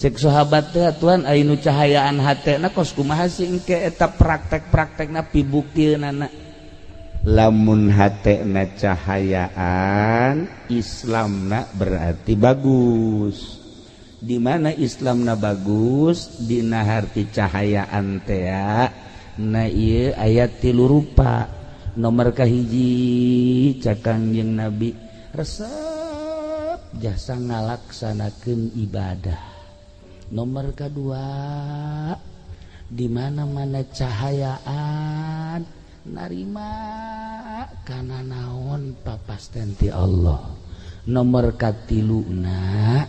Cek sahabat teh Tuhan aya nu cahayaan hatena kos kumaha sih engke eta praktek-praktekna pibuktiunana. Lamun hatena cahayaan Islamna berarti bagus. Di mana Islamna bagus dina harti cahayaan teh na ieu aya tilu rupa. Nomor kahiji cak Kangjeng Nabi resep jasa ngalaksanakeun ibadah. Nomor kedua di mana-mana cahayaan narima kana naon papasten ti Allah. Nomor katiluna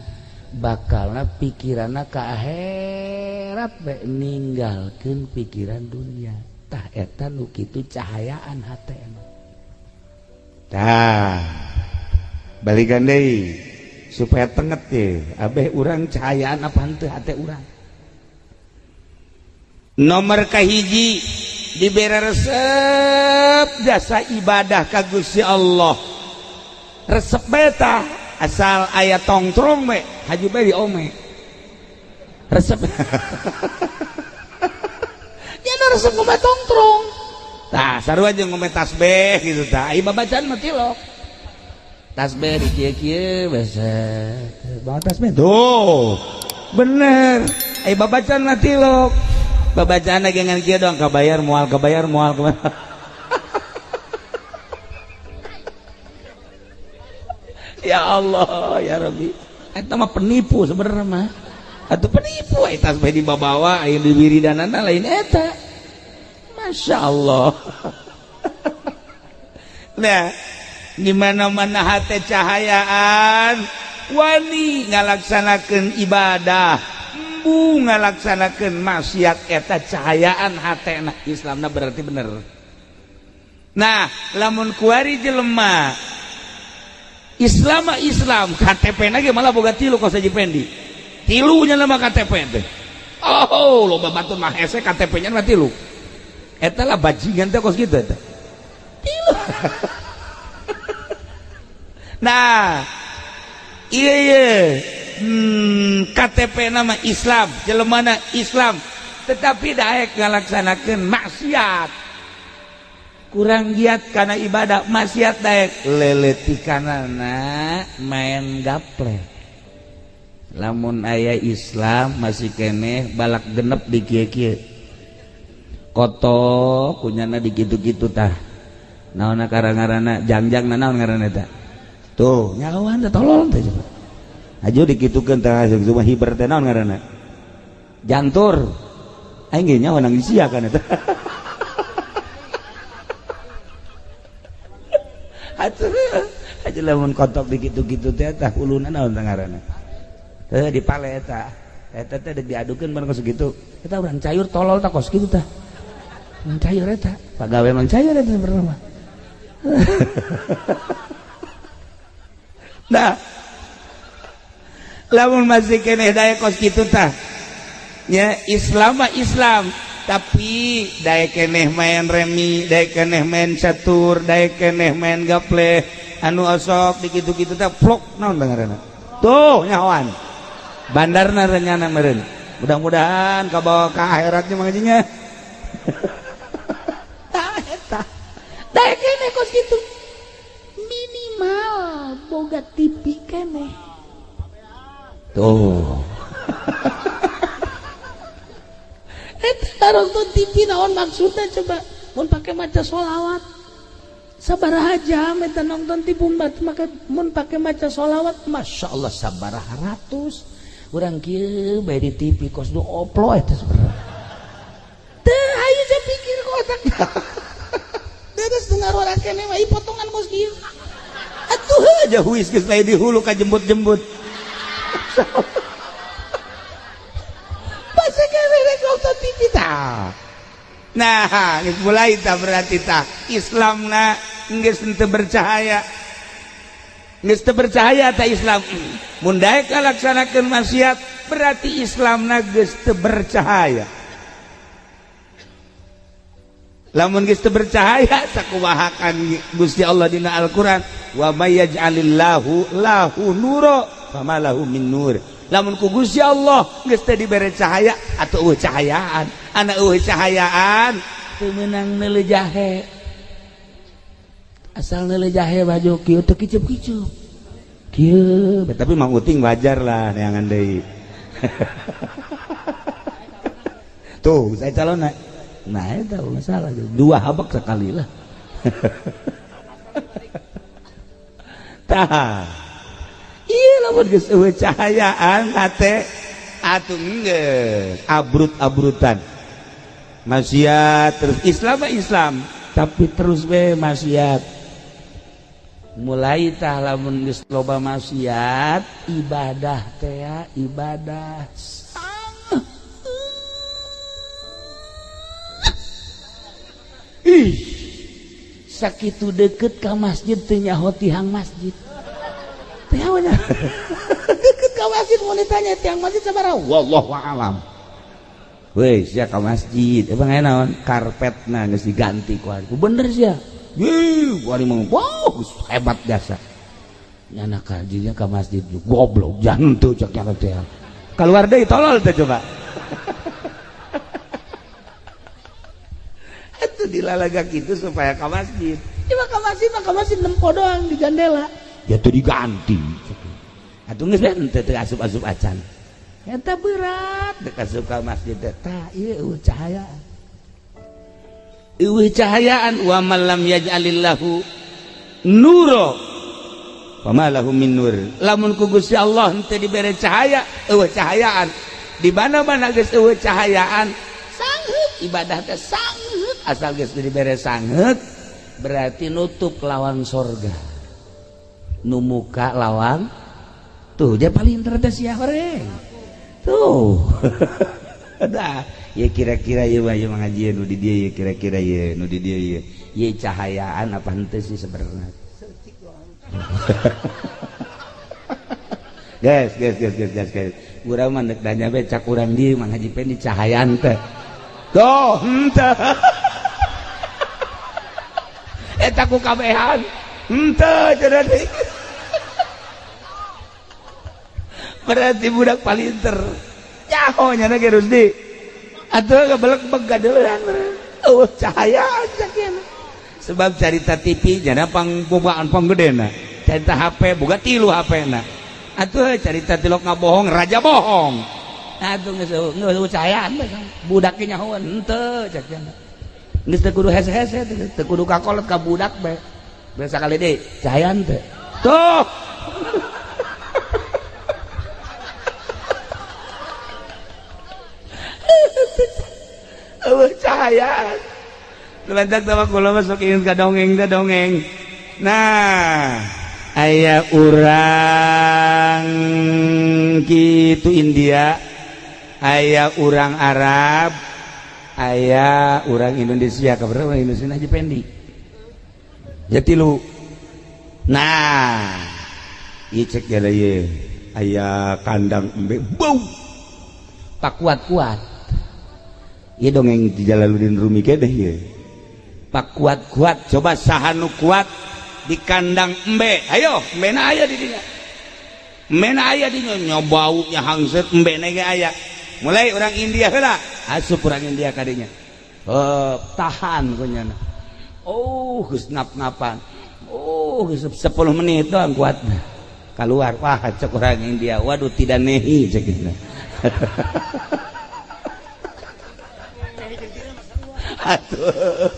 bakalna pikiranna ka akhirat bae ninggalkeun pikiran dunia. Tah eta nu kitu cahayaan hatena. Tah balikan deui supaya tenget ye abeh urang cahayaan apa henteu hate urang. Nomor kahiji dibere resep jasa ibadah ka Gusti Allah. Resep bae tah asal aya tongtrong we haju bae di ome. Resep. Nya resep ngome tongtrong. Tah sarua jeung ngome tasbih gitu tah. Ai babacaan mah tilok. Tasbih di kieu-kieu biasa. Bawa tasbih tuh. Bener. Ai babacaan mah tilok. Babacaan lagi ngan kieu dong kabayar moal kabayar moal kabayar. Ya Allah ya Rabbi. Eta mah penipu sebenarnya mah. Atuh penipu ai tasbih dibawa aya di wiridanana lain eta. Masya Allah. Nah, di mana-mana hate cahayaan wani ngalaksanakeun ibadah, embu ngalaksanakeun maksiat eta cahayaan hatena Islamna berarti bener. Nah, lamun kuari jelema Islam Islam KTP na ge malah boga tilu kos Haji Pendi. Tilunya nama KTP teh. Oh, loba batur mah hese KTP nya mah tilu. Eta lah bajingan teh kos kitu eta. Tilu. Nah, iya iya. KTP nama Islam, jelemana Islam, tetapi daek ngalaksanakeun maksiat. Kurang giat karena ibadah maksiat daek leletikanana main gaple. Lamun aya Islam masih keneh balak genep di kieu-kieu. Koto kunyana di kitu-kitu tah. Naonna karang-ngaranna jangjang naon ngaranna eta? Tuh, nyawan teh tolol teh coba. Aja dikitukeun tah cuma hiber teh naon ngaranna? Jantur. Aing ge nyawa nang sia kan eta. Atuh aja lamun kotok dikitu-kitu teh tah huluna naon teh ngaranna? Teh dipale eta. Eta teh deuk diadukeun bareng kos kitu. Eta urang cayur tolol tah kos kitu tah. Mang cayur eta, pagawe mang cayur eta sebenarnya mah. Nah, lamun masih keneh daek kos kitu tah. Nya Islam mah Islam, tapi daek keneh main remi, daek keneh main catur, daek keneh main gaple, anu osok dikitu-kitu tah plok naon ngaranna. Tuh nyahoan. Bandarna renyana meureun. Mudah-mudahan kabawa ka akhiratnya mangajinya. Tah eta. Daek keneh kos kitu. Minimal boga TV keneh. Tuh. Eta nonton TV naon maksudna coba? Mun pake maca sholawat. Sabaraha jam eta nonton TV mun pake maca sholawat, Masya Allah sabaraha ratus. Urang kieu bae di TV kos du oplo eta sebenarnya. Teu hayu saya pikir ku otak. Beres dengar orang keneh mah potongan kos kieu. Atuh aja huis geus lain di hulu ka jembut-jembut. Pasti keneh rek nonton TV tah. Nah, geus mulai tah berarti tah Islamna geus teu bercahaya. Geus teu bercahaya tah Islam. Mun daek ngalaksanakeun maksiat berarti Islamna geus teu bercahaya. Lamun geus teu bercahaya sakumaha kan Gusti Allah dina Al-Qur'an, wa may yaj'alillahu lahu nura fama lahu min nur. Lamun ku Gusti Allah geus teu dibere cahaya atuh eueuh cahayaan. Anak eueuh cahayaan teu meunang neuleuh jahe. Asal neuleuh jahe baju kieu teu kicup-kicup. Kieu, tapi Mang Uting wajar lah neangan deui. Tuh, saya calon nah itu masalah dua habak sekali lah. Tah. Iya lamun geus eueuh cahayaan hate atuh geus abrut-abrutan. Maksiat terus Islam mah Islam, tapi terus we maksiat. Mulai tah lamun geus loba maksiat, ibadah teh ibadah. Ih, sakitu deket ka masjid teu nyaho tihang masjid. Teu nyaho. Deket ka masjid mun ditanya tihang masjid sabaraha? Wallahu a'lam. Weh, sia ka masjid, emang aya naon? Karpetna geus diganti ku ari. Bener sia. Ih, ku ari mah wow, hebat jasa. Nyana ka dinya ka masjid goblok jantu cek nya teh. Kaluar deui tolol teh coba. Itu dilalaga gitu supaya ke masjid. Cuma ke masjid mah ke masjid nempo doang di jendela. Ya tuh diganti. Atuh geus teh teu asup-asup acan. Eta berat dek asup ka masjid teh. Tah ieu eueuh cahayaan. Eueuh cahayaan wa man lam yaj'alillahu nura fama lahu min nur. Lamun ku Gusti Allah henteu dibere cahaya, eueuh cahayaan. Di mana-mana geus eueuh cahayaan, sangheut ibadah teh sangheut. Asal geus dibere sangheut berarti nutup lawang sorga, nu muka lawang tuh dia paling cerdas ya horeng tuh. Dah ya kira-kira ya mah ngajian nu di dieu ya kira-kira ya nu di dieu ya ye cahayaan apa henteu sih sebenarnya. Guys guys guys guys guys guys urang mah deuk nanya be cak urang dieu mah ngaji pendi cahayaan teh tuh henteu. Eta ku kabehan henteu cenah deui. Berarti budak palinter nyaho nya ge Rusdi atuh gebelek-beg gadeuleun eueuh cahayaan sakieu. Sebab carita TV jana pangbogaan panggedena, carita HP boga 3 HP-na. Atuh carita tilok ngabohong raja bohong. Atuh geus eueuh cahayaan budak ge nyahoan henteu cek cenah. Geus teu kudu hese-hese, teu kudu kakolot ka budak bae. Biasa kali deui, cahayaan teh. Tuh. Eueuh cahayaan. Lantak tawa kula masuk ingin ka dongeng teh dongeng. Nah, aya urang kitu India, aya urang Arab, aya orang Indonesia, kabar orang Indonesia Haji Pendi. Jadi lu, nah, ieu cek jala ye, aya kandang embe bau, pak kuat-kuat. Ieu dongeng di Jalaluddin Rumi keneh ye. Pak kuat-kuat, coba saha nu kuat di kandang embe, ayo, embena aya di dinya. Embena aya di dinya, nya baunya hangseut embena ge aya. Mulai orang India heula, asup orang India kadinya. Oh, tahan kunyana. Oh, geus ngap-ngapan. Oh, geus 10 menit doang kuat. Keluar, wah cek orang India, waduh tidak nehi cek gitu. Aduh.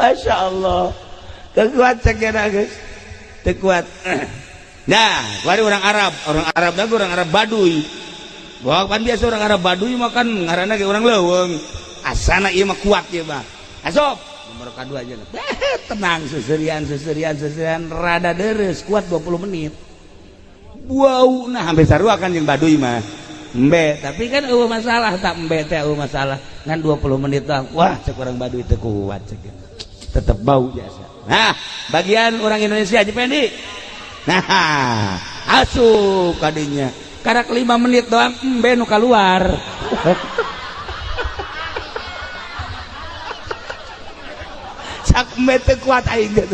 Masya Allah. Kekuat cek geus. Teu kuat. Nah, baru orang Arab lagi orang Arab Baduy. Wah, kan biasa orang Arab Baduy makan ngaranna ge orang leuweung. Asana ieu mah kuat ieu mah. Asup nomor kadua aja. Tenang seserian rada deres kuat 20 menit. Wow, nah hampir sarua kan jeung Baduy mah. Embe, tapi kan eueuh masalah tak embe teh eueuh masalah. Ngan 20 menit doang. Wah, cek orang Baduy teu kuat cek. Tetep bau biasa. Nah, bagian orang Indonesia Haji Pendi. Nah, asup kadinya. Karak 5 menit doang embe nu kaluar. Cak embe teu kuat aing teh.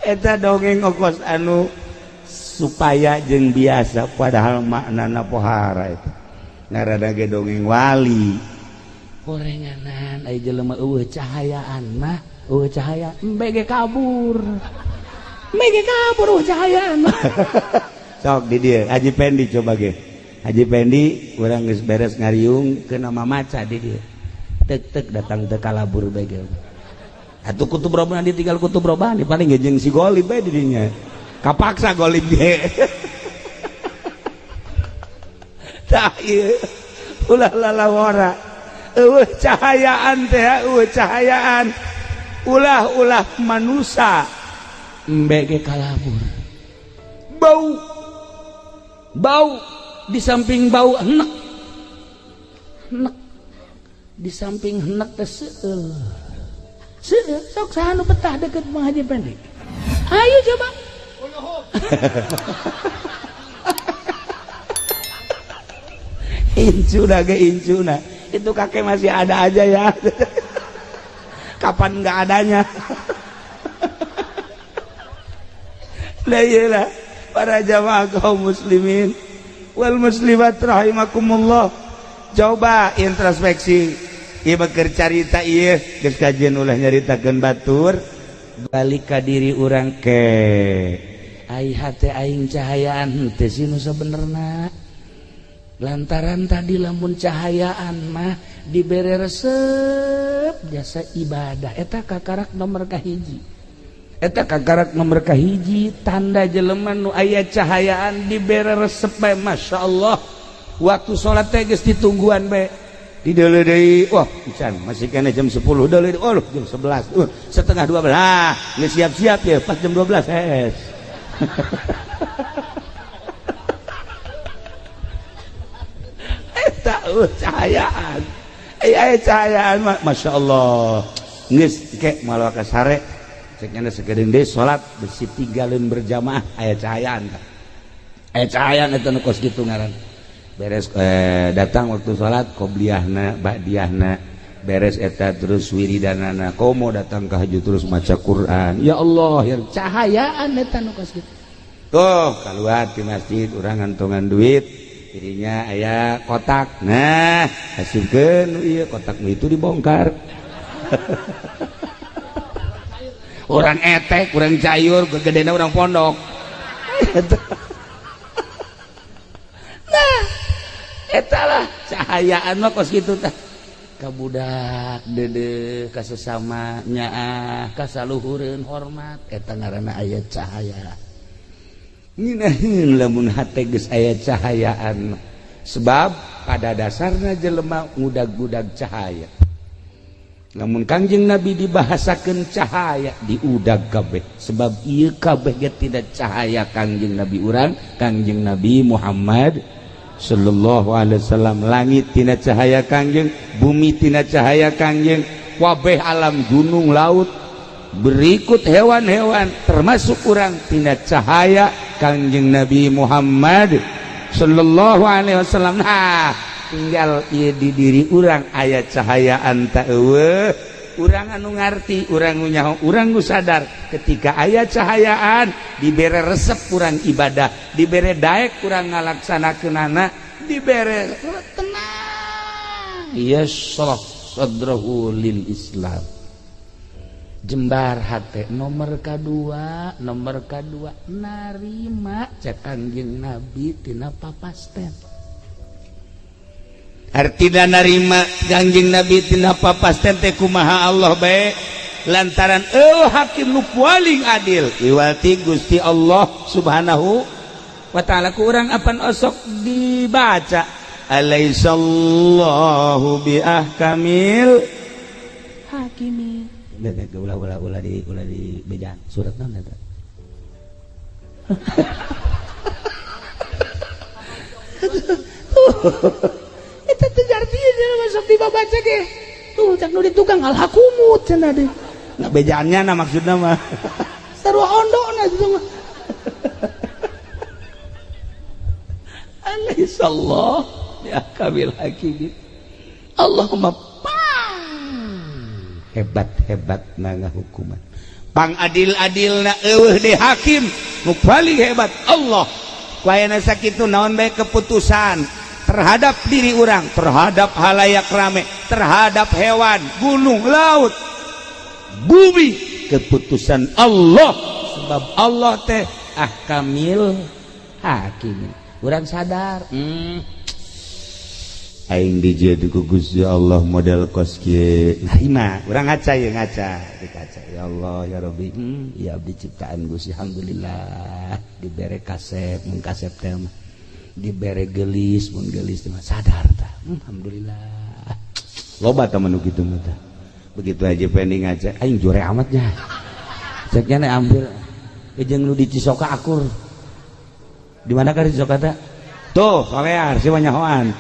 Eta dongeng okos anu supaya jeung biasa padahal maknana pohara itu. Ngaranna ge dongeng wali. Gorenganan aya jelema eueuh cahayaan mah, eueuh cahaya embe ge kabur. Embe ge kabur eueuh cahayaan mah. Sok di dieu Haji Pendi coba ge. Haji Pendi urang geus beres ngariung ke nama maca di dieu. Tek-tek datang teu kalabur bae ge. Atuh kutub robani ditinggal kutub robani paling ge jeung si Golib bae di dinya. Kapaksa Golib ge. Tah ieu ulah lalawara. Eueuh cahayaan teh, eueuh cahayaan. Ulah-ulah manusa embe ge kalabur. Bau. Bau di samping bau enek. Enek. Di samping enek teh seueul. Seueul sok saha nu betah deket Bang Haji Pendi. Ayo coba. Incuna ge incuna. Itu kakek masih ada aja ya. Kapan enggak adanya. Lah iyalah para jamaah kaum muslimin wal muslimat rahimakumullah. Coba introspeksi. Ieu keur carita ieu geus kajian ulah nyaritakeun batur balik ka diri urang ke. Ai hate aing cahayaan henteu sih nu sabenerna. Lantaran tadi lamun cahayaan mah dibere resep jasa ibadah eta kakarak nomor kahiji. Eta kakarak nomor kahiji tanda jelema nu aya cahayaan dibere resep bae masyaallah. Waktu salat teh geus ditungguan bae. Dideuleu deui, wah pisan masih kene jam 10 deuleu deui, oh jam 11, setengah 12. Ah, geus siap-siap ya pas jam 12 hees. Cahayaan, cahayaan, masya Allah. Nges kek malah kasare, ceknya sekedeng deh sholat besi tinggalin berjamaah, aya cahayaan, aya cahayaan itu nu kos kitu ngaran. Beres datang waktu sholat qobliyahna, ba'diyahna, beres eta terus wiridanana, komo datang ka haju terus maca Quran. Ya Allah, yang cahayaan eta nu kos kitu. Tuh keluar di masjid urang ngantongan duit. Dirinya aya kotak, nah asupkeun ieu kotak itu dibongkar. Orang etek, orang cayur, gegedena orang pondok. Nah, eta lah cahayaan mah kos kitu tah. Ka budak deudeuh ka sesama nyaah ka saluhureun hormat eta ngaranna aya cahaya. Nginahin lamun hate geus aya cahayaan sebab pada dasarna jelema ngudag-udag cahaya. Lamun Kangjeng Nabi dibahasakeun cahaya diudag kabeh sebab ieu kabeh ge tidak cahaya Kangjeng Nabi urang, Kangjeng Nabi Muhammad sallallahu alaihi wasallam. Langit tina cahaya Kangjeng, bumi tina cahaya Kangjeng, kabeh alam gunung laut berikut hewan-hewan termasuk urang tina cahaya Kangjeng Nabi Muhammad sallallahu alaihi wasallam. Nah, tinggal ieu di diri urang aya cahayaan ta eueuh. Urang anu ngarti, urang nu nyaho, urang nu sadar ketika aya cahayaan dibere resep urang ibadah, dibere daek urang ngalaksanakeunana, dibere tenang. Yashrah sadrahu lil Islam. Jembar hate nomor kadua narima cek Kangjeng Nabi tina papasten. Artina narima Kangjeng Nabi tina papasten teh kumaha Allah bae lantaran eueuh hakim nu paling adil iwati Gusti Allah Subhanahu wa taala. Ku urang apan osok dibaca alaisallahu bi ahkamil hakimin. Ulah di bejaan surat naon eta. Eta teh artinya masuk dibaca ge. Tuh cak nu di tukang alhakumut cenah deui. Nah bejaannya na maksudna mah. Sarua ondona kitu mah. Alaihissallah ya kabil hakimin. Allahumma hebat-hebat nanga hukuman. Pangadil-adilna eueuh deui hakim nu paling hebat Allah. Ku ayana sakitu naon bae keputusan terhadap diri urang, terhadap halayak rame, terhadap hewan, gunung, laut, bumi, keputusan Allah. Sebab Allah teh ahkamil hakim. Urang sadar, aing dijieun ku Gusti Allah model kos kieu. Nah imah urang ngaca ye ngaca di kaca. Ya Allah ya Rabbi, ya abdi ciptaan Gusti, alhamdulillah dibere kasep mun kasep teh mah, dibere geulis mun geulis teh mah, sadar tah. Alhamdulillah. Loba tah nu kitu mah tah. Begitu aja pending ngaca, aing jore amat nya. Ceknya nek ambil jeung nu di Cisoka akur. Di mana ka di Cisoka teh? Tuh, solear si nyahoan.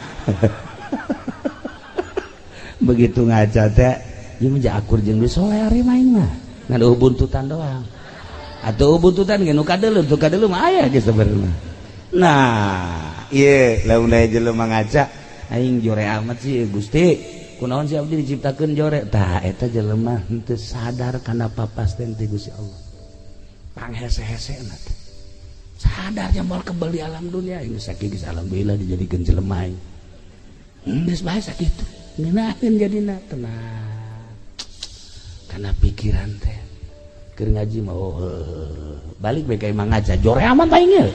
Begitu ngaca teh ieu mah akur jeung nu solear main mah. Ngan eueuh buntutan doang. Atuh buntutan ge nu kadeuleu, nu kadeuleu mah aya ge sebenarnya. Nah, ieu lamun aya jelema ngaca, aing jore amat sih Gusti. Kunaon sih abdi diciptakeun jore? Tah eta jelema henteu sadar kana papasten ti Gusti Allah. Panghese-hesena teh. Sadar moal kebal di alam dunia, geus sakieu geus alhamdulillah dijadikeun jelema aing. Geus bae sakitu. Ngeunaheun jadina tenang. Kana pikiran teh keur ngaji mah oh balik bae ka imah ngaca jore amat aing ye.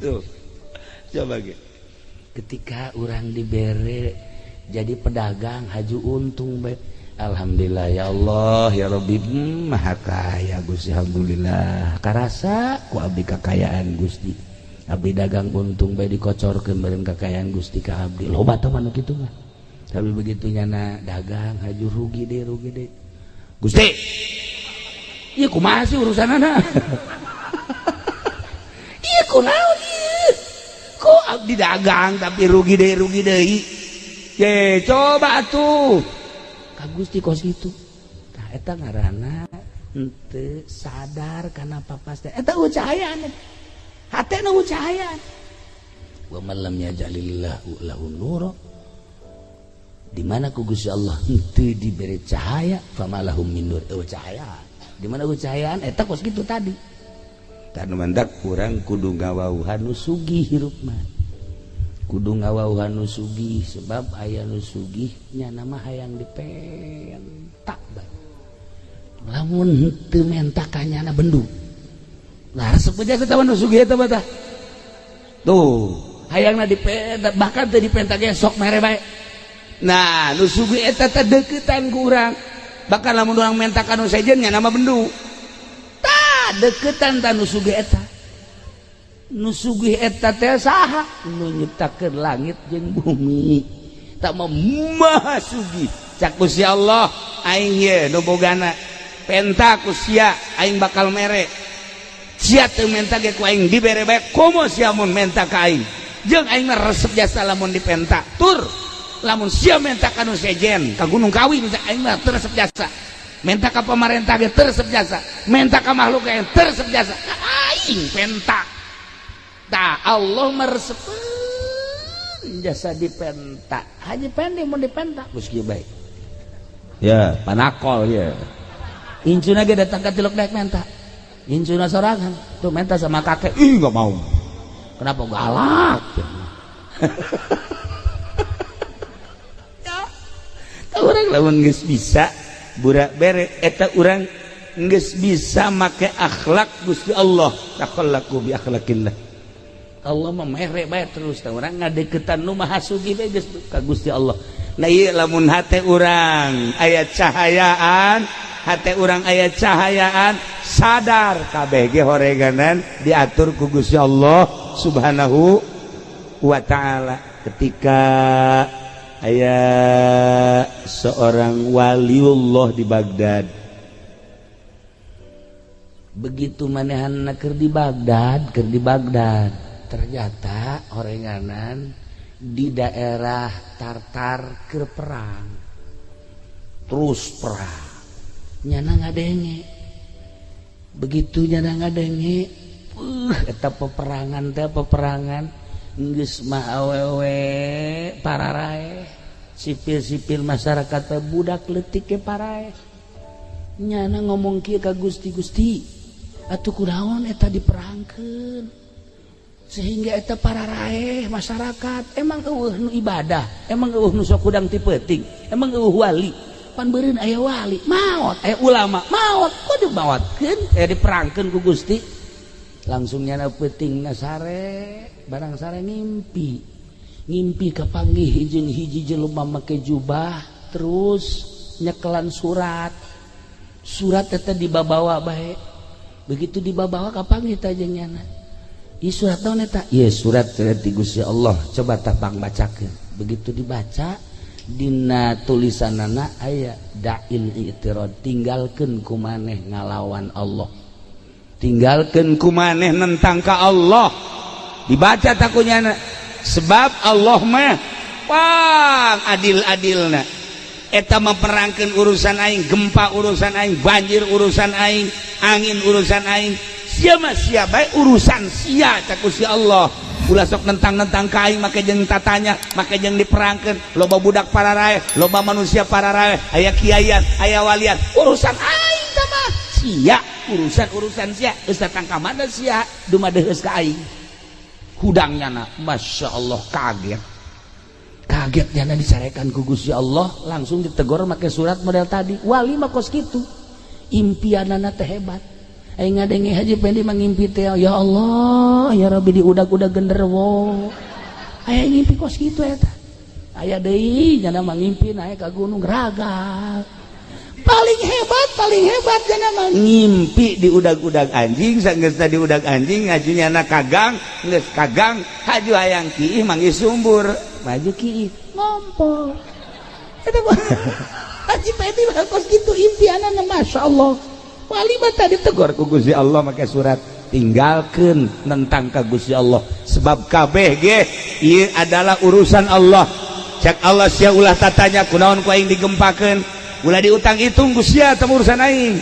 Tuh. Coba ge. Ketika urang dibere jadi pedagang haju untung bae. Alhamdulillah ya Allah ya Rabbi, maha kaya Gusti, alhamdulillah. Karasa ku abdi kakayaan Gusti. Abdi dagang untung bae dikocorkeun beureun kakayaan Gusti ka abdi. Loba teh mah nu kitu mah. Tapi begitu nyana dagang haju rugi deh rugi deh. Gusti. Ieu kumaha sih urusanana? Ieu kunaon ieu? Kok abdi dagang tapi rugi deui. Ye, coba atuh. Ka Gusti kos kitu. Tah eta ngaranna henteu sadar kana papas teh. Eta eueuh cahayaan. Hatena eueuh cahayaan. Wa man lam yajalillahu lahu nura. Di mana ku Gusti Allah henteu diberi cahaya, famalahum min nur. Eueuh cahayaan. Di mana eueuh cahayaan eta kos kitu tadi. Tanu mandak kurang kudu ngawauhan nu sugih hirup mah. Kudu ngawauhan nu sugih sebab aya nu sugih nya mah hayang dipentak bae. Lamun henteu menta ka nyana bendu. Lah resep aja eta nu sugih eta mah tah. Tuh, hayangna dipenta bahkan teu dipenta ge sok mere bae. Nah, nu sugih eta teh deuketan ku urang. Bahkan lamun urang menta ka nu sejen nya mah bendu. Tah deketan ta nu sugih eta. Nu sugih eta teh saha? Nu nyiptakeun langit jeung bumi. Tak mah maha sugih. Cak Gusti Allah aing ye nu bogana. Penta ku sia aing bakal mere. Sia teu menta ge ku aing dibere bae komo sia mun menta ka aing. Jeung aing mah resep jasa lamun dipenta. Tur lamun sia menta ka nu sejen, ka Gunung Kawi aing mah teu resep jasa. Menta ka pamarentah ge teu resep jasa. Menta ka makhluk ge teu resep jasa. Ka aing penta. Tah Allah meresepeun jasa dipenta. Haji pendek mun dipenta geus kieu bae. Ya, panakol ya. Incuna ge datang ka tilok daek menta. Incuna sorangan tuh menta sama kakek. Ih, enggak mau. Kenapa galak? Ya. Tah urang lamun geus bisa burak bere eta urang geus bisa make akhlak Gusti Allah. Takhallaku bi akhlakillah. Allah mah mere bae terus tah urang ngadeukeutan nu maha sugih bae geus ka Gusti Allah. Nah ieu lamun hate urang aya cahayaan, hate urang aya cahayaan, sadar kabeh ge horeganan diatur ku Gusti Allah Subhanahu wa taala. Ketika aya seorang waliullah di Baghdad, begitu manehanna keur di Baghdad, ternyata orenganan di daerah Tartar keur perang. Terus perang. Nyana ngadenge. Begitu nyana ngadenge, eta peperangan teh peperangan geus mah awewe pararae. Sipil-sipil masyarakat budak leutik ke paraeh. Nyana ngomong kieu ka Gusti, Gusti atuh kunaon eta diperangkeun sehingga eta pararaeh masyarakat. Emang eueuh nu ibadah, emang eueuh nu sok hudang ti peuting, emang eueuh wali? Pan beureun aya wali maot, aya ulama maot, kok dimaotkeun, diperangkeun ku Gusti? Langsung nyana peuting na sare, barang sare ngimpi. Ngimpi kapanggih jeung hiji jelema make jubah terus nyekelan surat. Surat eta dibabawa bae. Begitu dibabawa kapanggih teh jeung nyana. Ieu surat naon eta? Ieu surat ti Gusti Allah. Coba tah pang bacakeun. Begitu dibaca dina tulisanana aya da'il i'tirad, tinggalkeun ku maneh ngalawan Allah. Tinggalkeun ku maneh nentang ka Allah. Dibaca takunyana sebab Allah mah pang adil-adilna. Eta memperangkeun urusan aing, gempa urusan aing, banjir urusan aing, angin urusan aing. Sia mah sia bae urusan sia cak Gusti Allah. Ulah sok nentang-nentang ka aing make jeung tatanya, make jeung diperangkeun. Loba budak pararaeh, loba manusia pararaeh, aya kiaian, aya walian. Urusan aing tah mah sia, urusan-urusan sia geus datang ka mana sia dumadeheus ka aing. Hudangnya na, Masya Allah, kaget. Kaget nyana dicarekan ku Gusti Allah, langsung ditegur make surat model tadi. Wali mah kos kitu. Impianana teh hebat. Aing ngadenge Haji Pendi mah ngimpi teh, ya Allah, ya Rabbi, diudag-udag genderuwo. Aya ngimpi kos kitu eta. Aya deui nyana mah ngimpi naik ka gunung raga. Paling hebat nyana mah ngimpi di udag-udag anjing, sanggeus di udag anjing ngajunya na kagang, geus kagang haju hayang kiih manggih sumbur, maju kiih ngompol. Eta mah Haji Pendi mah kos kitu impianana, Masya Allah. Wali mah tadi tegur ku Gusti Allah make surat, tinggalkeun nentang ka Gusti Allah sebab kabeh ge ieu adalah urusan Allah. Cek Allah sia ulah tatanya kunaon ku aing digempakeun, ulah diutang hitung ku sia teh urusan aing.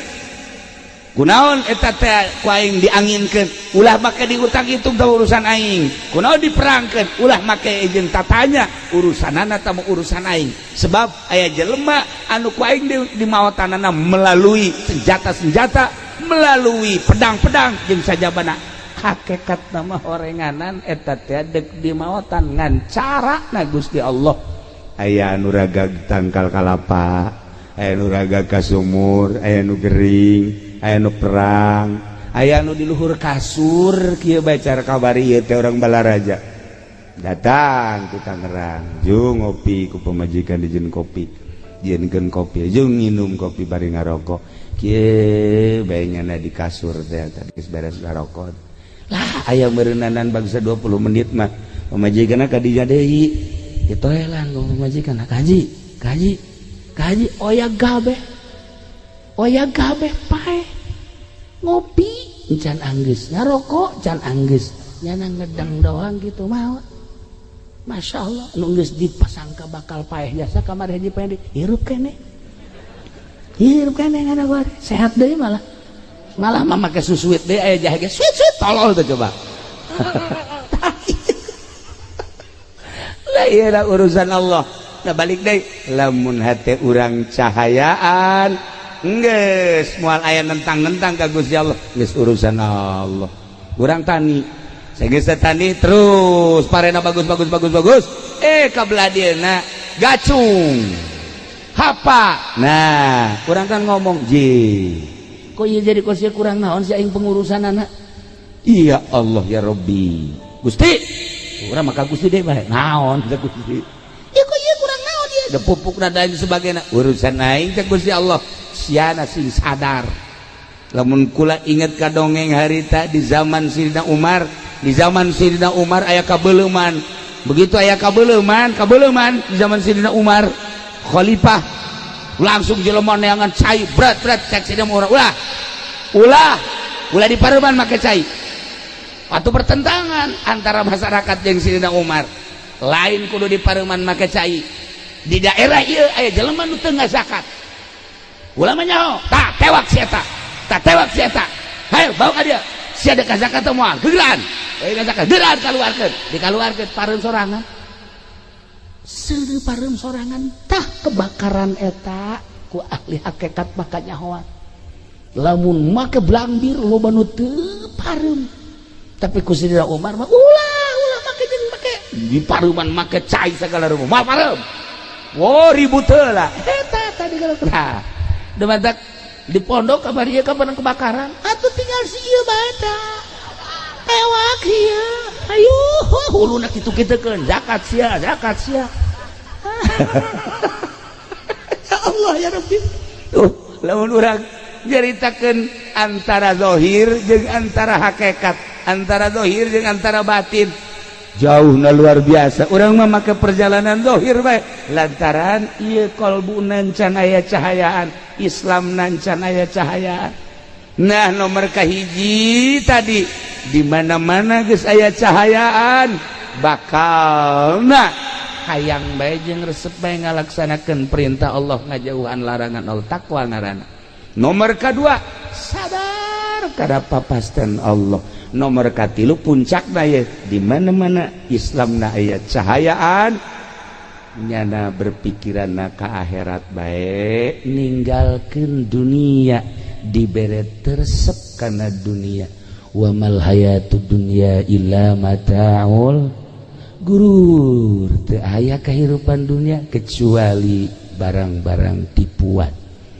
Kunaon eta teh ku aing dianginkeun, ulah make diutang hitung teh urusan aing. Kunaon diperangkeun, ulah make jeung tatanya urusanana teh urusan aing. Sebab aya jelema anu ku aing di maotanana melalui senjata-senjata, melalui pedang-pedang jeung sajabana. Hakikat nama horenganan eta teh deuk di maotan ngan cara na Gusti Allah. Aya anu ragag tangkal kalapa, aya nu ragag ka sumur, aya nu gering, aya nu perang, aya nu di luhur kasur kieu bae cara kabari ieu teh orang Balaraja. Datang ke Tangerang, jung ngopi ku pamajikan dijieun kopi. Jieunkeun kopi, jung nginum kopi bari ngarokok. Kieu bae nyana di kasur teh tadi geus beres ngarokok. Lah aya meureunnanan bangsa 20 menit mah pamajikanna ka dinya deui. Ditoelan ku pamajikan, kaji, kaji, kaji oya gabe. Oya gabe pae. Ngopi can anggeus, ngarokok can anggeus. Nyana ngedang doang gitu mau. Masya Allah, nu geus dipasangka bakal paeh jasa kamari Haji Pendi, hirup keneh. Hirup keneh ngana gua sehat deui malah. Malah mah make susuit deui aya jahe ge suit suit tolol tuh coba. Lah ieu urusan Allah. Nah balik deui lamun hate urang cahayaan geus moal aya nentang-nentang ka Gusti Allah, geus urusan Allah. Urang tani, geus tani terus parena bagus bagus bagus bagus, ka belah dieuna gacung hapa. Nah urang kan ngomong ji kok ieu jadi kos ieu kurang naon si aing pengurusan anak. Iya Allah ya Rabbi Gusti, urang maka Gusti deui bae naon teh Gusti. Ieu kok ieu kurang naon ieu da pupukna dan sebagainya urusan aing teh Gusti Allah. Siana sing sadar. Lamun kula inget ka dongeng harita di zaman Sidina Umar, di zaman Sidina Umar aya kabeuleman. Begitu aya kabeuleman, kabeuleman di zaman Sidina Umar khalifah langsung jelema neangan cai berat-berat cek Sidina Umar, ulah ulah ulah di pareman make cai. Atau pertentangan antara masyarakat jeung Sidina Umar. Lain kudu di pareman make cai. Di daerah ieu aya jelema nu teu ngazakat. Ulah mah nyaho, tah tewak si eta. Tah tewak si eta. Hayo bawa ka dia. Si ada zakat teh moal, gegeran. Zakat gegeran kaluarkeun, dikaluarkeun pareun sorangan. Seureuh pareum sorangan tah kebakaran eta ku ahli hakikat maka nyahoan. Lamun make blambir loba nu teu pareum. Tapi ku Sidina Umar mah ulah ulah make jeung make di pareuman make cai sagala rupa moal pareum. Wo ribut heula. Eta tadi kalau nah, demantak di pondok kamari ieu kapan kebakaran atuh tinggal si ieu bae tah. Tewak ieu. Ayo huluna kitu-kitukeun zakat sia, zakat sia. Ya Allah ya Rabbi. Tuh, lamun urang nyaritakeun antara zahir jeung antara hakikat, antara zahir jeung antara batin. Jauhna luar biasa. Urang mah make perjalanan zahir bae lantaran ieu kalbu can aya cahayaan, Islam can aya cahayaan. Nah, nomor kahiji tadi di mana-mana geus aya cahayaan bakalna hayang bae jeung resep bae ngalaksanakeun perintah Allah ngajauhan larangan Allah takwa ngaranna. Nomor kadua sadar kada papasten Allah. Nomor katilu puncakna ye di mana-mana Islamna aya cahayaan nyana berpikiranna ka akhirat bae ninggalkeun dunia dibere teresep kana dunia. Wa mal hayatud dunya illa mataul gurur. Teu aya kahirupan dunia kecuali barang-barang tipuan.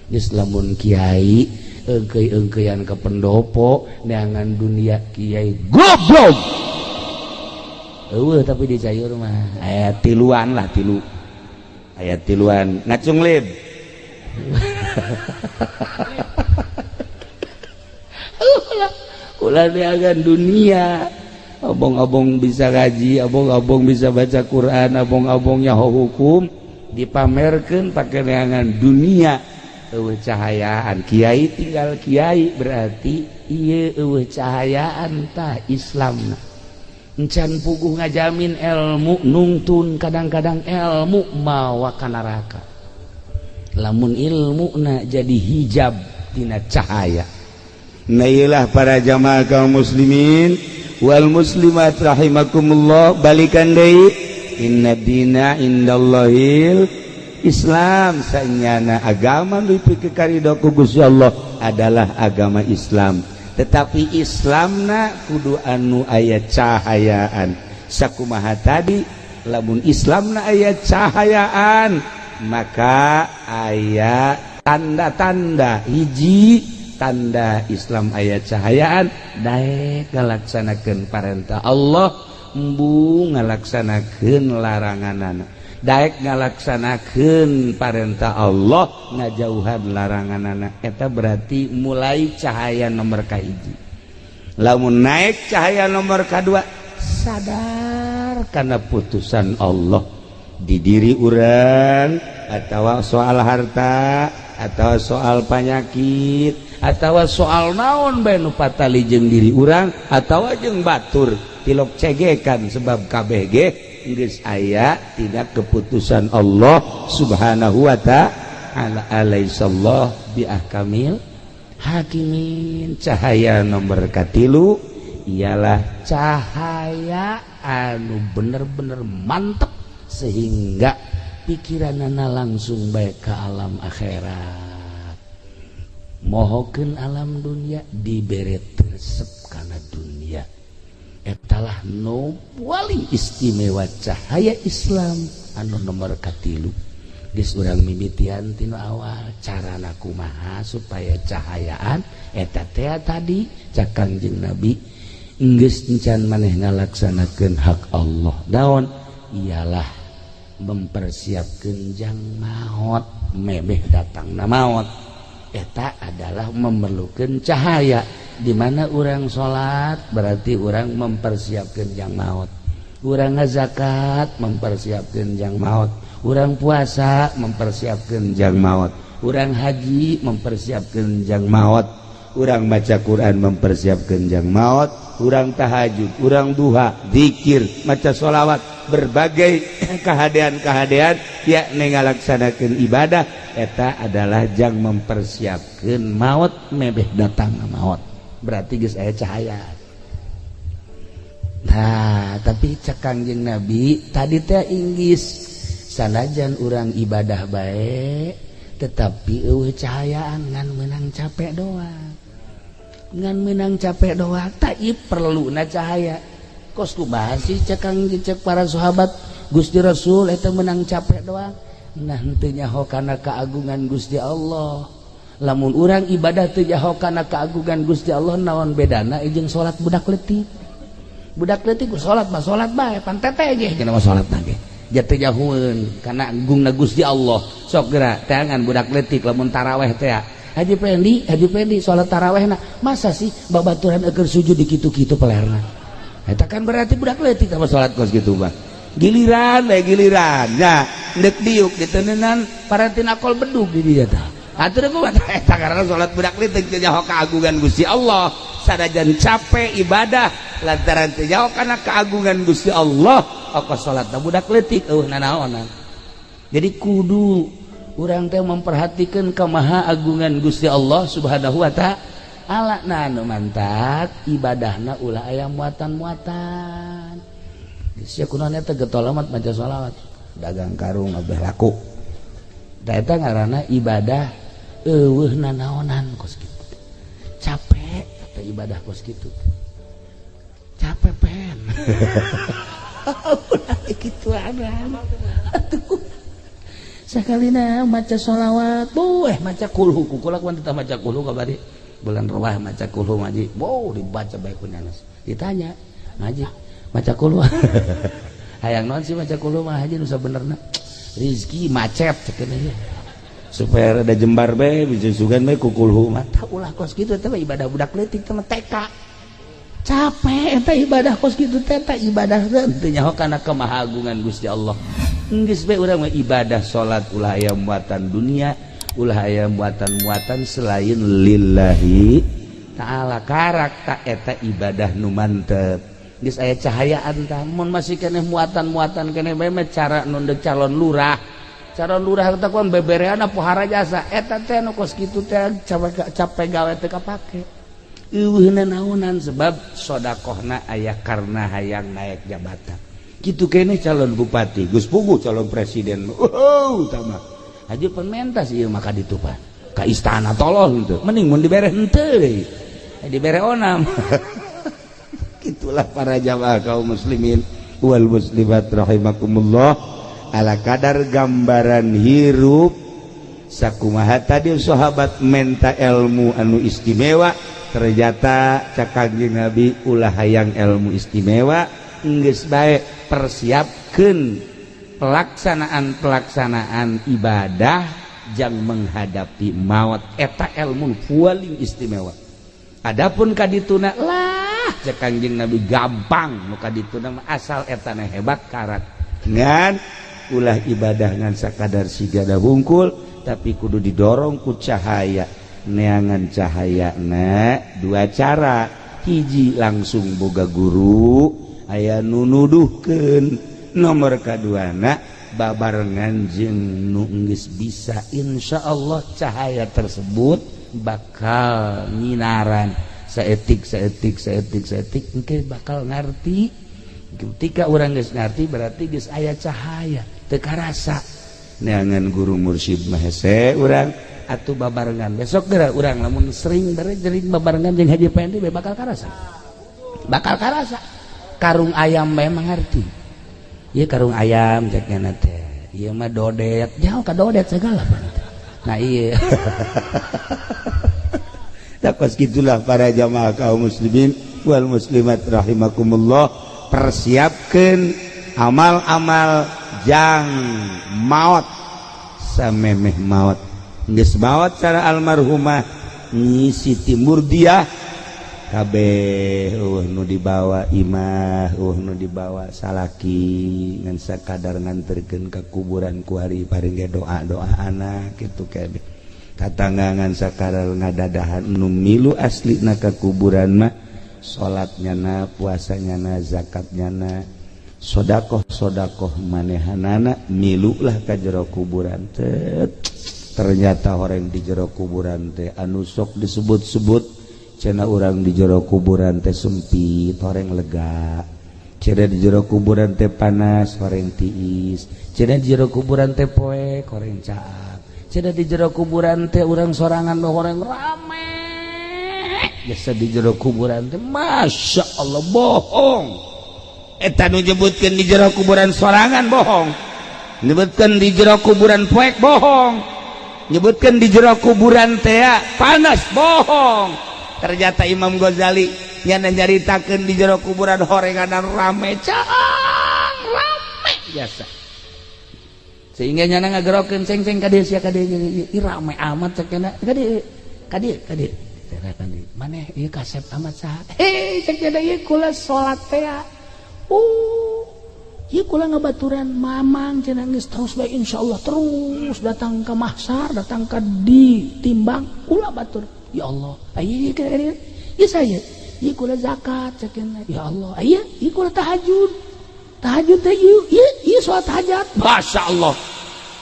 Geus lamun kiai eungkeuy-eungkeuyan ka pendopo neangan dunia kiai goblok. Eueuh tapi di cayur mah aya tiluan lah tilu. Aya tiluan ngacung lib. Ulah neangan dunia. Abong-abong bisa ngaji, abong-abong bisa baca Quran, abong-abong nyaho hukum dipamerkeun pake neangan dunia. Eueuh cahayaan kiai tinggal kiai berarti ieu eueuh cahayaan tah Islamna. Encan puguh ngajamin ilmu nungtun kadang-kadang ilmu mawa ka neraka. Lamun ilmuna jadi hijab tina cahaya. Nah iyalah para jamaah kaum muslimin wal muslimat rahimakumullah, balikan deui inna dina indallahil Islam. Sanyana agama nu dipikeun karido ku Gusti Allah adalah agama Islam. Tetapi Islamna kudu anu aya cahayaan. Sakumaha tadi lamun Islamna aya cahayaan maka aya tanda-tanda hiji tanda Islam aya cahayaan daek ngalaksanakeun parentah Allah embung ngalaksanakeun laranganana daek ngalaksanakeun parentah Allah ngajauhan laranganana. Eta berarti mulai cahaya nomor kahiji. Lamun naik cahaya nomor kadua sadar karena putusan Allah di diri urang atawa soal harta atau soal penyakit atau soal naon bae nu patali jeung diri urang atawa jeung batur tilok cegekan sebab KBG geus aya tidak keputusan Allah Subhanahu wa ta'ala. Alaihissallah bi ahkamil hakimin. Cahaya nomor katilu ialah cahaya anu bener-bener mantep sehingga pikiranana langsung bae ka alam akhirat. Mohokeun alam dunia dibere teresep kana dunia. Etalah nu paling istimewa cahaya Islam anu nomor katilu. Geus urang mimitian tinu awal carana kumaha supaya cahayaan eta teh tadi cak Kangjeng Nabi geus encan maneh ngalaksanakeun hak Allah. Naon? Ialah mempersiapkeun jang maot memeh datangna maot. Eta adalah memerlukan cahaya. Di mana orang salat berarti orang mempersiapkan jang maut. Orang ngazakat mempersiapkan jang maut. Orang puasa mempersiapkan jang maut. Orang haji mempersiapkan jang maut. Orang baca Quran mempersiapkan jang maut. Orang tahajud, orang duha, zikir, maca sholawat, berbagai kehadean-kehadean yakni ngalaksanakeun ibadah eta adalah jang mempersiapkan maut mebeh datang maut. Berarti geus aya cahaya. Nah, tapi cek Kangjeng Nabi tadi teh inggis Sanajan urang ibadah bae tetapi eueuh cahayaan ngan menang capek doang. Ngan menang capek doang tak ieu perluna cahaya. Kos kumaha sih cek Kang cek para sahabat Gusti Rasul eta menang capek doang. Nah henteu nyaho kana keagungan Gusti Allah. Lamun urang ibadah teu nyaho kana keagungan Gusti Allah naon bedana jeung salat budak leutik. Budak leutik ku salat mah salat bae pan tete ge kana mah salat ge. Jatuh jahueun kana agungna Gusti Allah. Sok geura teangan budak leutik lamun taraweh teh. Haji Pendi salat tarawehna masa sih babaturan eukeun sujud di kitu-kitu pelerna. Eta kan berarti budak leutik sama salat kos kitu mah. Giliran we giliran. Nya deuk diuk diteneunan parantina akol bedug di dieu tah. Atur kumaha eta karena salat budak leutik teu nyaho keagungan Gusti Allah. Sanajan capek ibadah lantaran teu nyaho kana keagungan Gusti Allah, oko salatna budak leutik eueuh nanaonan. Jadi kudu urang teh memperhatikan kemaha agungan Gusti Allah Subhanahu wa ta'ala. Nah anu mantak ibadahna ulah aya muatan-muatan. Geus kunaon eta getol amat maca sholawat, dagang karung abeh laku. Da eta ngaranna ibadah eueuh nanaonan kos kitu. Capek eta ibadah kos kitu. Capek pen. Ulah kitu adan. Atuh. Sakalina maca sholawat, bueh maca kulhu, kukula kuan teu maca kulhu kabari. Bulan ruwah maca kulhu ngaji, wow dibaca bae ku nanas. Ditanya, ngaji maca kulhu. Hayang naon sih maca kulhu mah haji nu sabenerna. Rizki macet cenah ieu. Supaya rada jembar bae bisa sugan bae ku kulhu mah. Tah ulah kos kitu teh ibadah budak leutik teh TK. Capek eta ibadah kos kitu teh eta ibadah teh teu nyaho kana kemahagungan Gusti Allah. Geus bae urang mah ibadah salat ulah aya muatan dunia, ulah aya muatan-muatan selain lillahi ta'ala. Karak tak eta ibadah nu mantep. Geus aya cahayaan tah mun masih keneh muatan-muatan keneh bae mah cara nu deuk calon lurah. Calon lurah teh kuan beberean pohara jasa eta teh nu kos kitu teh capek gawe teu kapake. Eueuh naonan sebab sodakohna aya karena hayang naik jabatan. Kitu keneh calon bupati, geus puguh calon presiden. Oh, tama. Haji pementas ieu mah ka ditu pan. Ka istana tolol henteu. Mending mun dibere henteu deui. Dibere onam. Gitulah para jamaah kaum muslimin wal muslimat rahimakumullah. Ala kadar gambaran hirup sakumaha tadi sahabat menta ilmu anu istimewa, ternyata cak Kangjeng Nabi ulah hayang ilmu istimewa, geus bae persiapkeun pelaksanaan-pelaksanaan ibadah jang menghadapi maut eta ilmu paling istimewa. Adapun kadituna lah cek Kangjeng Nabi gampang nu kadituna mah asal etana hebat karak. Ngan ulah ibadah ngan sakadar sigada hungkul tapi kudu didorong ku cahaya. Neangan cahayana dua cara, hiji langsung boga guru aya nu nuduhkeun, nomor kaduana babarengan jeung nu geus bisa insyaallah cahaya tersebut bakal nyinaran saetik saetik saetik saetik engke bakal ngarti. Ketika urang geus ngarti berarti geus aya cahaya teu karasa. Neangan guru mursyid mah hese urang atuh babarengan besok geura urang lamun sering sering babarengan jeung Haji Pendi bakal karasa. Bakal karasa. Karung ayam memang ngerti. Ieu karung ayam cek nya teh. Ieu mah dodet, jauh ka dodet segala. Nah iya. Nah kos gitulah para jamaah kaum muslimin wal muslimat rahimakumullah. Persiapkeun amal-amal jang maot samemeh maot. Geus maot cara almarhumah Nyi Siti Murdiah kabeh eueuh nu dibawa imah, eueuh nu dibawa salaki ngan sakadar nganterkeun ka kuburan kuari paring ge doa-doa anak kitu kabeh. Tatangga ngan sakadar ngadadahan nu milu aslina ka kuburan mah salatnya na, puasanya na, zakatnya na, sodakoh-sodakoh manehanana milulah ka jero kuburan teh. Ternyata orang di jero kuburan teh anu sok disebut-sebut cenah urang di jero kuburan teh sempit, horeng lega. Cenah di jero kuburan teh panas horeng tiis, cenah di jero kuburan teh poek horeng caang, cenah di jero kuburan teh urang sorangan horeng rame. Jasa di jero kuburan teh Masya Allah bohong. Eta nu nyebutkeun di jero kuburan sorangan bohong, nyebutkeun di jero kuburan poek bohong, nyebutkeun di jero kuburan teh panas bohong. Ternyata Imam Ghazali nyana nyaritakeun di jero kuburan horenganan rame caang rame biasa, sehingga nyana ngagerokeun ceng-ceng ka dieu sia ka dieu ieu rame amat cek nya ka dieu ka dieu ka dieu maneh ieu kasep amat saha hei cek nya ieu kula salat teh ieu kula ngabaturan mamang cenah geus terus bae insyaallah terus datang ke mahsar datang ke ditimbang kula batur ya Allah ieu ieu saya ieu kula zakat cek nya ya Allah ieu ieu kula tahajud tahajud teh ieu ieu salat hajat masyaallah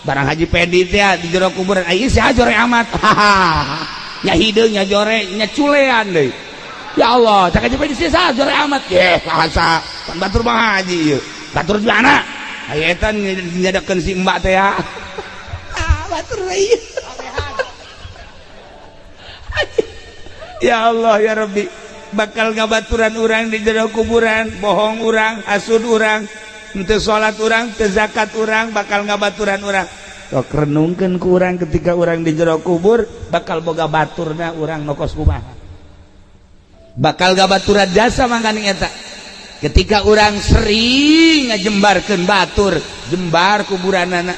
barang Haji Pedi teh di jero kuburan ieu si jore amat nya hideung nya jore nya culean deui ya Allah cak Haji Pedi sih jore amat ye saha pan batur Bang Haji ieu batur di mana aya eta nyadakeun si mbak teh ya batur ieu ya Allah ya Rabbi bakal ngabaturan urang di jero kuburan bohong urang hasud urang henteu salat urang teu zakat urang bakal ngabaturan urang. Sok renungkeun ku urang ketika urang di jero kubur bakal boga baturna urang nokos kumaha bakal gabaturan jasa mangkaning eta ketika urang sering ngajembarkeun batur jembar kuburanana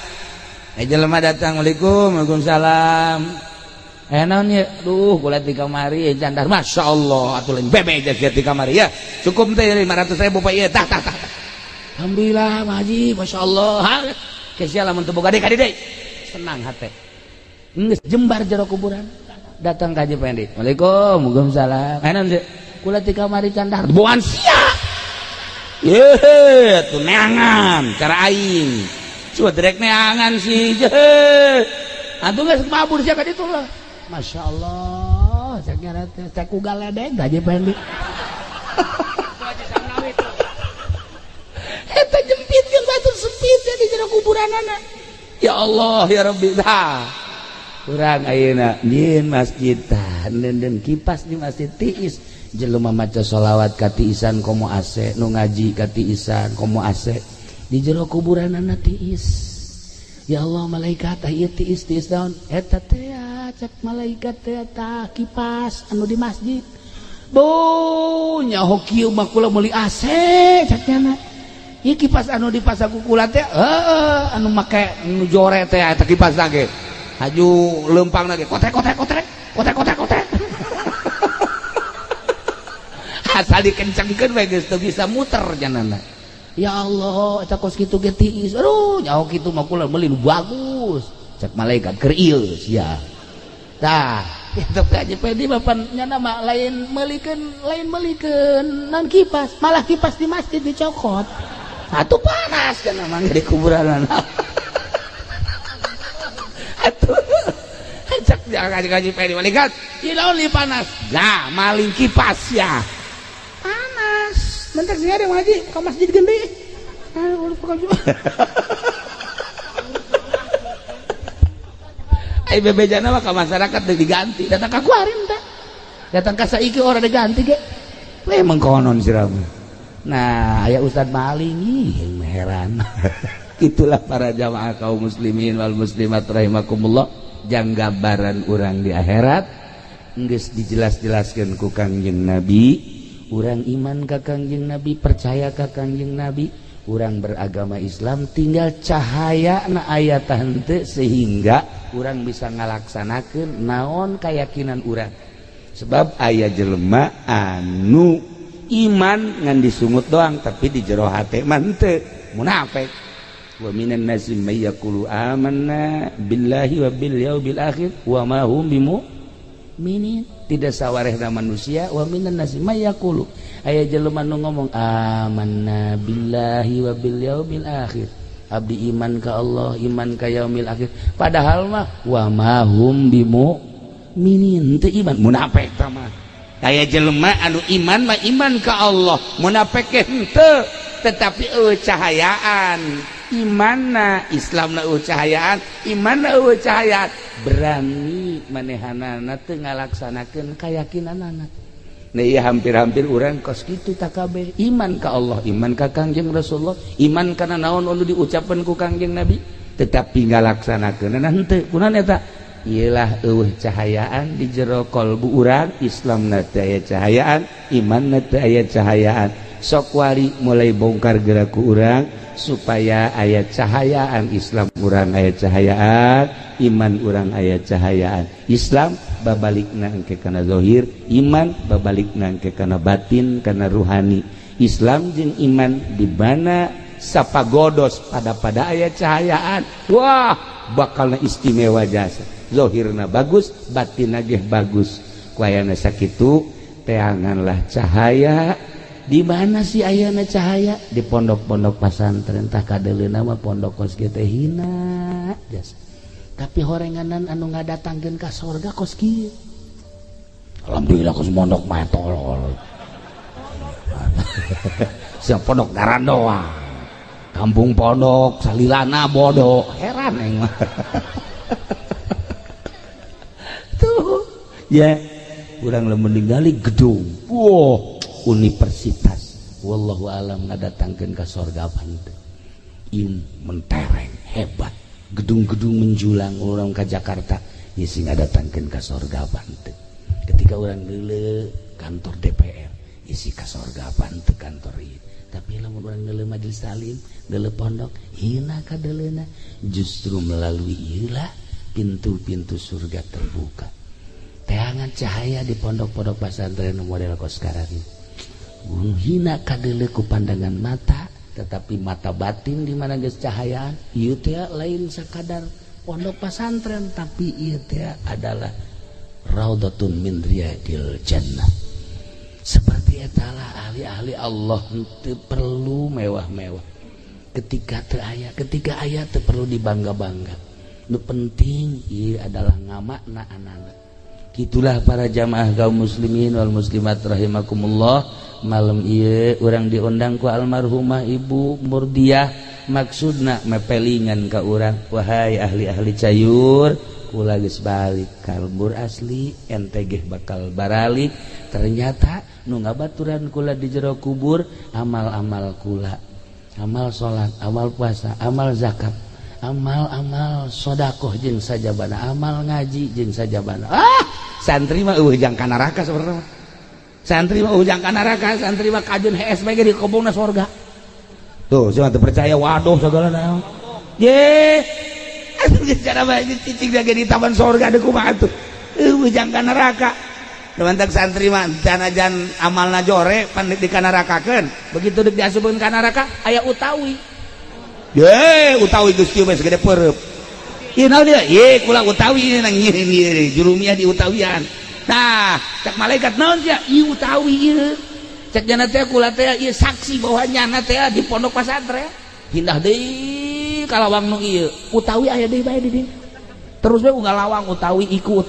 jelema datang waalaikum waalaikumsalam naon ye duh kula di kamari candar masyaallah atuh lain bebe sia di kamari ya cukup teh 500.000 Pak ieu tah tah tah alhamdulillah Pak Haji masyaallah kesia lamun teu boga deui ka deui senang hate geus jembar jero kuburan datang ka Haji Pendi waalaikum waalaikumsalam naon ye kula di kamari candar buan sia ye atuh neangan cara aing coba direk neangan sih atuh geus mabur sia ka ditu lah Masya Allah, cek ngaran teh cek ku galedeg Haji Pendi. Eta jempitkeun batur sempit di jero kuburanana. Ya Allah ya Rabbi tah. Urang ayeuna nyieun masjid tah neundeun kipas di masjid tiis jelema maca sholawat ka tiisan komo AC nu ngaji ka tiisan komo AC di jero kuburanana tiis. Ya Allah malaikat tah ieu tiis tiis daun eta teh cek malaikat teh tah kipas anu di masjid. Bo nyaho kieu mah kula meuli AC cek nya. Ieu kipas anu dipasang ku kula teh heueuh anu make nu jore teh eta kipas ge. Haju leumpangna ge kotrek kotrek kotrek kotrek kotrek kotrek. Asal dikencengkeun we geus teu bisa muter janana. Ya Allah eta kos kitu ge tiis. Aduh nyaho kitu mah kula meuli nu bagus. Cek malaikat keur ieu sia. Tah, itu Haji Pedi bapak nyana mah lain meulikeun non kipas, malah kipas di masjid dicokot. Atuh panas kan mah di kuburan. Atuh cek Haji Pedi malaikat, ieu lamun panas. Nah, maling kipas ya. Panas. Mentak sih ada Haji ke masjid gede. Ai bebejana mah ka masyarakat deui diganti, datang ka kuarin teh. Datang ka saiki ora diganti ge. We mengkonon sirah. Nah, aya Ustad maling ih heran. Itulah para jamaah kaum muslimin wal muslimat rahimakumullah, jang gambaran urang di akhirat geus dijelas-jelaskeun ku Kangjeng Nabi, urang iman ka Kangjeng Nabi, percaya ka Kangjeng Nabi, urang beragama Islam tinggal cahaya na aya henteu sehingga urang bisa ngalaksanakeun naon keyakinan urang. Sebab aya jelema anu iman ngan disungut doang tapi di jero hate mah henteu, munafik. Wa minan nasi may yaqulu amanna billahi wa bil yaumil akhir wa ma hum bimu'minin. Tidak sawarehna manusia wa minan nasi may yaqulu aya jelema nu ngomong amanna billahi wa bil yaumil akhir, abdi iman ka Allah, iman ka yaumil akhir, padahal mah wa ma hum bimu'minin, teu iman, munafik tah mah. Aya jelema anu iman mah iman ka Allah, munafik ge henteu. tetapi eueuh cahayaan imanna Islamna eueuh cahayaan imanna eueuh cahayaan berani manehanana teu ngalaksanakeun kayakinanana. Nah iya hampir-hampir urang kos kitu takabeh iman ka Allah, iman ka Kangjeng Rasulullah, iman kana naon anu diucapkeun ku Kangjeng Nabi, tetapi ngalaksanakeunana henteu. Kunaon eta? Iyalah eueuh cahayaan di jero kolbu urang, Islamna teu aya cahayaan, imanna teu aya cahayaan. Sok wari mulai bongkar gerak ku urang supaya aya cahayaan Islam urang aya cahayaan, iman urang aya cahayaan. Islam babalikna engke kana zahir, iman babalikna engke kana batin, kana ruhani. Islam jeung iman di mana sapagodos pada aya cahayaan, wah bakalna istimewa jasa. Zahirna bagus, batinna ge bagus. Ku ayana sakitu teanganlah cahaya. Di mana sih ayana cahaya? Di pondok-pondok pasantren. Tah kadeuleuna mah pondok kos kieu teh hina jasa. Tapi horenganan anu ngadatangkeun ka sorga kos kieu. Alhamdulillah kos mondok mah tolol. Siap pondok garandoa. Kampung pondok salilana bodoh, heran aing mah. Tuh, ya urang lamun ningali gedung. Wah, universitas. Wallahu alam ngadatangkeun ka sorga pan teu. Im mentereng hebat. Gedung-gedung menjulang orang ke Jakarta ya sing ngadatangkeun ka sorga pan teu. Ketika urang deuleu kantor DPR isi ka sorga pan teu kantor ieu. Tapi lamun urang deuleu majelis taklim, deuleu pondok, hina kadeuleuna. Justru melalui ieu lah pintu-pintu surga terbuka. Teangan cahaya di pondok-pondok pesantren model kos sekarang. Hina kadeuleu ku pandangan mata, tetapi mata batin di mana geus cahayaan, ieu teh lain sakadar pondok pesantren, tapi ieu teh adalah raudhatun min riyadil jannah. Seperti etalah ahli-ahli Allah teu perlu mewah-mewah. Ketika teu aya, ketika aya teu perlu dibangga-bangga. Nu penting ieu adalah ngamakna anak. Itulah para jamaah kaum muslimin wal muslimat rahimakumullah. Malam ieu urang diundang ku almarhumah Ibu Murdiah, maksudna mepelingan ka urang, wahai ahli-ahli cayur, kula geus balik ka lembur asli, ente geh bakal baralik. Ternyata nu ngabaturan kula di jero kubur amal-amal kula, amal salat, amal puasa, amal zakat, amal-amal sodakoh jeung sajabana, amal ngaji jeung sajabana. Ah, santri mah eueuh jang ka neraka sebenarnya. Santri mah eueuh jang ka neraka, santri mah kajeun hees bae ge dikobongna sorga. Tuh, sia teu percaya waduh sagala naon. Ye, atuh geus cara bae cicing ge di taman sorga deui kumaha atuh. Eueuh jang ka neraka. Mantak santri mah sanajan amalna jore pan di kanarakakeun. Begitu deuk diasupkeun ka neraka aya utawi. Ye, utawi geus kieu bae segede pereup. Ieu naon ieu? Ye, kula utawi nang ieu jurumiah di utawian. Nah, cak malaikat naon sia? Ieu utawi ieu. Cak jana teh kula teh ieu saksi bahwa nyana teh di pondok pasantren. Pindah deui ka lawang nu ieu. Utawi aya deui bae di dieu. Terus bae unggal lawang utawi iku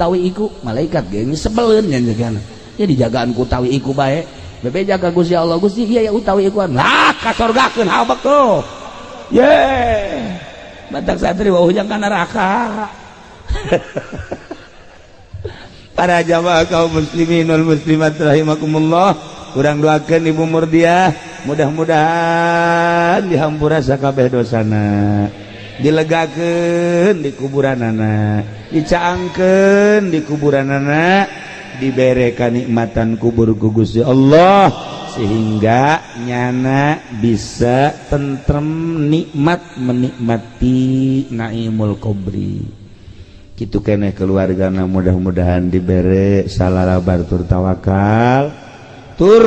malaikat ge sebeleun nya jagana. Ya dijagaan ku utawi iku bae. Bebe jaga Gusti Allah, Gusti ieu ya utawi ikuan. Lah kasorgakeun habek tuh. Ye, batak santri wau jang ka neraka. Para jamaah kaum muslimin wal muslimat rahimakumullah, urang doakeun Ibu Murdiah mudah-mudahan dihampura sakabeh dosana, dilegakeun di kuburanana, dicaangkeun di kuburanana, dibere kanikmatan kubur ku Gusti Allah sehingga nyana bisa tentrem nikmat menikmati naimul kubri. Kitu keneh keluargana mudah-mudahan dibere salalabar tur tawakal tur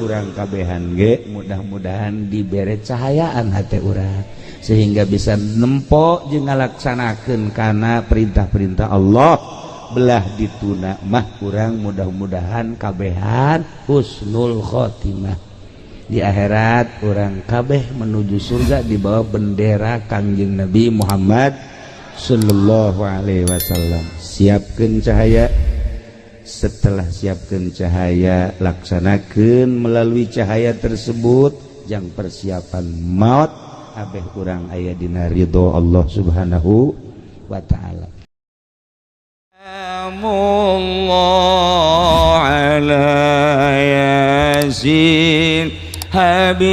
urang kabehan ge mudah-mudahan dibere cahayaan hate urang sehingga bisa nempo jeung ngalaksanakeun kana perintah-perintah Allah. Belah dituna mah urang mudah-mudahan kabehan husnul khotimah di akhirat, urang kabeh menuju surga di bawah bendera Kangjeng Nabi Muhammad sallallahu alaihi wasallam. Siapkeun cahaya, setelah siapkeun cahaya laksanakeun melalui cahaya tersebut Jang persiapan maut abeh urang aya dina ridho Allah Subhanahu wa taala. Allah ala Yasin Habibillah.